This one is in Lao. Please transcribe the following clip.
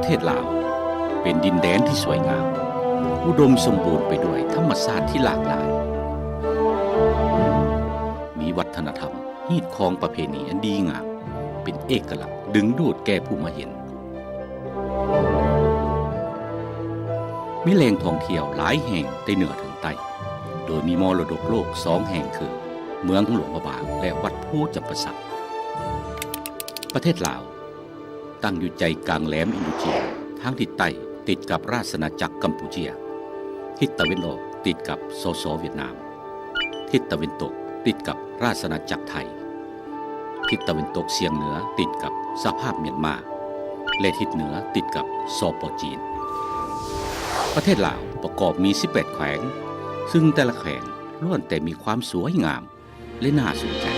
ເທດລາວເປັນດິນແດນທີ່ສວຍງາມ, ອຸດົມສົມບູນໄປດ້ວຍທຳມະຊາດທີ່ຫຼາກຫຼາຍ, ມີວັດທະນະທຳຮີດຄອງປະເພນີອັນດີງາມ, ເປັນເອກະລັກດຶງດູດແກ່ຜູ້ມາເຫັນ. ມີແຫຼ່ງທ່ອງທ່ຽວຫຼາຍແຫ່ງແຕ່ເໜືອເຖິງໃຕ້, ໂດຍມີມໍລະດົກໂລກສອງແຫ່ງຄື ເມືອງຫຼວງພະບາງ ແລະ ວັດພູຈຳປາສັກ. ປະເທດລາວ ຕັ້ງຢູ່ໃຈກາງແຫຼມອິນໂດຈີນ, ທາງທິດໃຕ້ຕິດກັບລາຊະອານາຈັກກຳປູເຈຍ, ທິດຕາເວັນອອກຕິດກັບ ສສ ຫວຽດນາມ, ທິດຕາເວັນຕົກຕິດກັບລາຊະອານາຈັກໄທ, ທິດຕາເວັນຕົກສຽງເໜືອຕິດກັບສະຫະພາບມຽນມາ ແລະ ທິດເໜືອຕິດກັບ ສປ ຈີນ. ປະເທດລາວປະກອບມີສິບແປດແຂວງ, ຊຶ່ງແຕ່ລະແຂວງລ້ວນແຕ່ມີຄວາມສວຍງາມ ແລະ ໜ້າສົນໃຈ.